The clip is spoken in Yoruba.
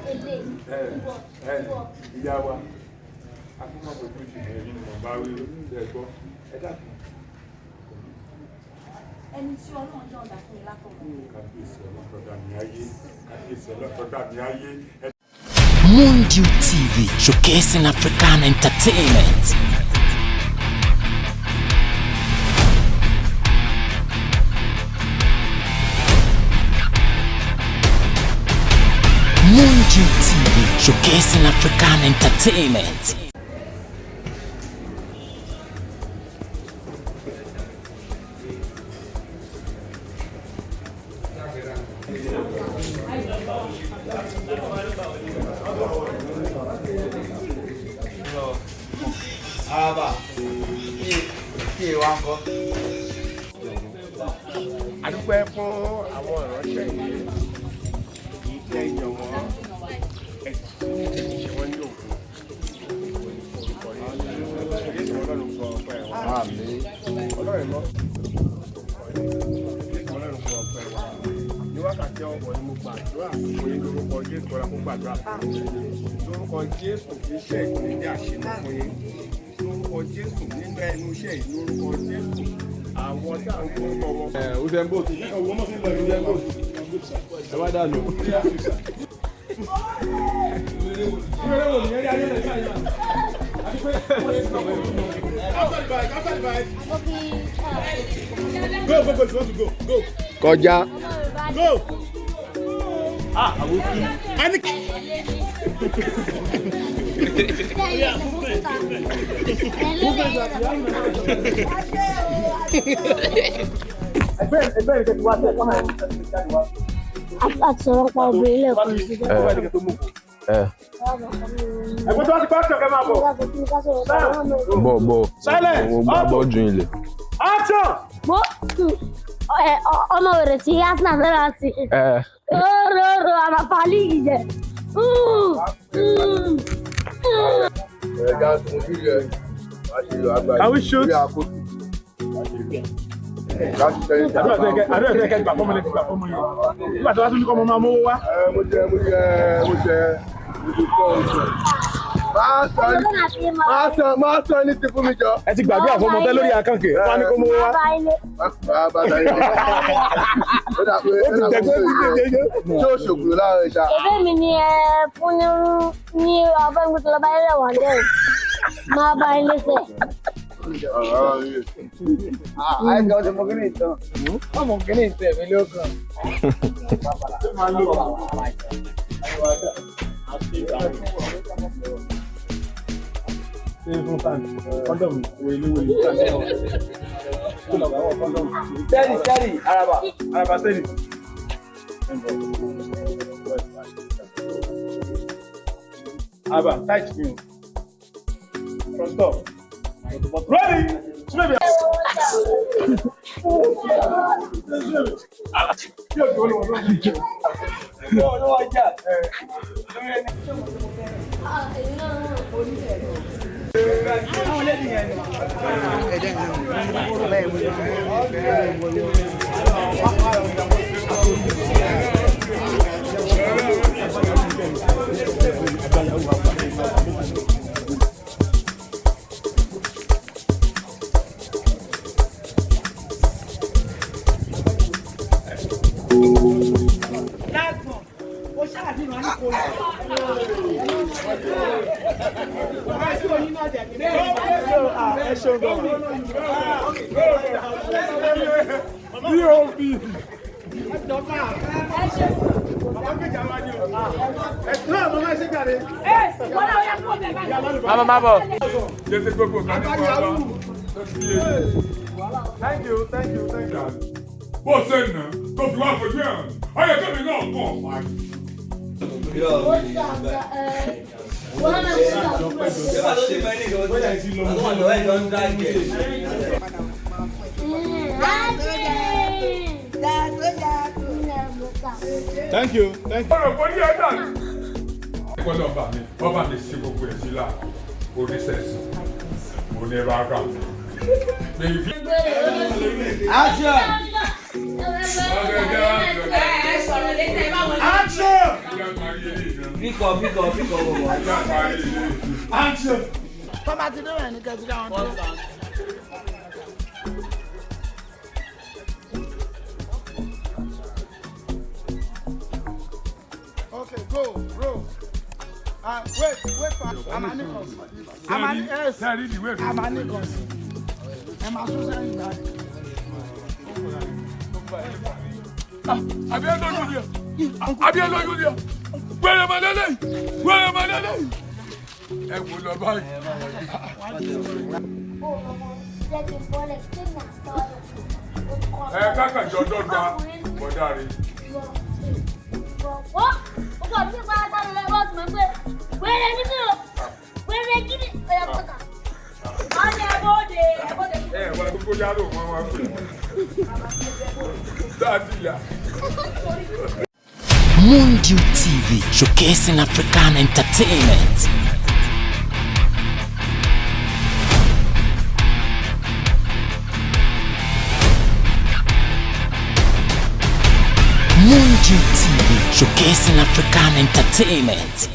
Ẹ ìyá wa, akúmọ̀bójú ti ẹ̀yin ni mo bá wí, ẹ gbọ́, ẹ dákun. Ẹni tí Ọlọ́run yọ̀ǹda fún mi látọ̀run. Kábíyèsí ọlọ́tọ̀dá mi ayé, kábíyèsí ọlọ́tọ̀dá mi ayé. Mundu TV, showcasing African entertainment. Mundu TV, showcasing African entertainment. Araba kí wa ń kọ́. A dúpẹ́ fún àwọn ìránṣẹ́ yìí, èyí tí ẹ yàn wọ́n, ẹ sì ṣe wọ́n ní òkú orúkọ yìí. Jésù Ọlọ́run gbọ́ ọpẹ́ wa. Ọlọ́run mọ́ Jésù Ọlọ́run gbọ́ ọpẹ́ wa. Ní wákàtí ọ̀wọ̀ ni mo gbàdúrà fún yín lórúkọ Jésù. Ọlá kó gbàdúrà fún yín lórúkọ Jésù. Iṣẹ́ ìpínlẹ̀ àṣẹ fún yín lórúkọ Jésù. Nínú ẹnu iṣẹ́ yìí lórúkọ Jésù, àwọn tá à ń gbórúkọ wọn. Usain Bolt, Usain Bolt, ẹ wá dànù. Go, go, go, if you want to go, go. Kọjá. Go. Ah, àwòkí. A ní. Ẹgbẹ́ ìrìnkẹ́ ti wá sí ẹ̀kọ́ náà ti jáde wá. Àti sọ̀rọ̀ pa obìnrin lẹ́ẹ̀kan sí. Ẹgbẹ́ ìrìnkẹ́ tó mú. Ẹgbẹ́ tó wá ti pa action kẹ́ máa bọ̀. Bọ̀ bọ̀. Silence. Ó gbá bọ́ọ̀dù ilẹ̀. Action! Mo ọmọ rẹ̀ tí Arsenal fẹ́ ra sí. Ẹ Róró àmàfà líìgì jẹ. Can we shoot? Àdúrà tẹ́ kẹ́ gbà fọ́mọ lẹ́tí gbà fọ́mọ yẹn. Nígbà tó wá tún ní kọ́ ọmọ máa mówó wá. Mo jẹ, mo jẹ, mo jẹ, mo ti kọ́ oṣù. Máa sọ, máa sọ ní ti fún mi jọ. Ẹ ti gbàdúrà fọmọ tẹ́ lórí àkànkè, wọ́n á ní kó mówó wá. Máa bá ta yín. Ó dà pé Ó ti tẹ̀gbẹ́ sí kékeré. Ṣé o ṣògùn láàárọ̀ ìṣá? Bébé mi ni ẹ fún ní ní ọbẹ̀ ń gbé lọ́ba ilé wà dé o. Máa bá ilé sẹ̀. Àìsàn ti mọ kíní ìtàn. Wọ́n mọ kíní ìtàn mi ló kàn. Ṣé fún fan? Kọ́ndọ̀mù wèlé wèlé. Steady, steady, Araba. Araba steady. Araba tight ni o. From top. Ready? Sùnmẹ́bí. Olówó ọjà. Ó ṣáàfihàn ní kò lọ. Ẹ ṣeun gan. DOP. Má má bọ̀. Jésù gbogbo kan ní kọ́ ọ. Thank you, thank you, thank you. Bó ṣe nà tó fi wá fojú ẹ̀ hàn, ọyẹ kébì náà kọ̀ ọ̀pá. Wọ́n náà ń sọ. Nígbà tó ti mọ ẹni ìgbà tó wà lọ́wọ́ ẹ̀ ló ń dá ìgbẹ́. Thank you, thank you. Ọ̀rọ̀ kò ní ẹ̀ dà. Ẹgbọ́n ọba mi, ọba mi ṣe gbogbo ẹ̀ sí là, oníṣẹ́sì, mo ní rárá. Action! Action! Action! Bíkọ̀ bíkọ̀ bíkọ̀ bọ̀bọ̀. Ẹja parí ilé. Action. Tọ́ba ti dé bẹ̀rẹ̀ ní kẹ́sì káwọn tó. Okay, go, roll. Wait, wait for Amanikos. Amani, yes. Sẹ́ẹ̀rí ìwé mi. Amanikos. Ẹ máa sún sẹ́yìn báyìí. Àbí ẹ lóyún ni ọ. Àbí ẹ lóyún ni ọ. Wẹ́rẹ́ mọ lélẹ́yìí. Wẹ́rẹ́ mọ lélẹ́yìí. Ẹ wò lọ báyìí. Ó ọmọ jẹ́ kí n bọ́lẹ̀ kí n àtọ́ Ẹ kákàjọ dọ́gba bọ̀dá rẹ̀. Wọ́n ó kọ́ ọdún pípa sáré lọ́wọ́ tí mo ń gbé wẹ́rẹ́ nínú wẹ́rẹ́ gidi ọ̀yà pọ̀tà. Wọ́n ní ẹbọ́dé ẹbọ́dé. Ẹ wá gbogbo yàrá wọn wá pè. Dáàtì yà. Mundu TV, showcasing African entertainment. Mundu TV, showcasing African entertainment.